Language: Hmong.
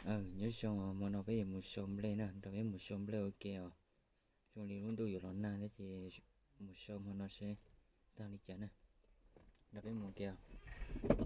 Nyob zoo, hmo no peb yuav mus sau nplej na, nrog peb mus sau nplej ua ke os. Zoo li lub ntuj yuav los nag thiab ces mus sau hmo no seb tag li cas na. Nrog peb mus ua ke os.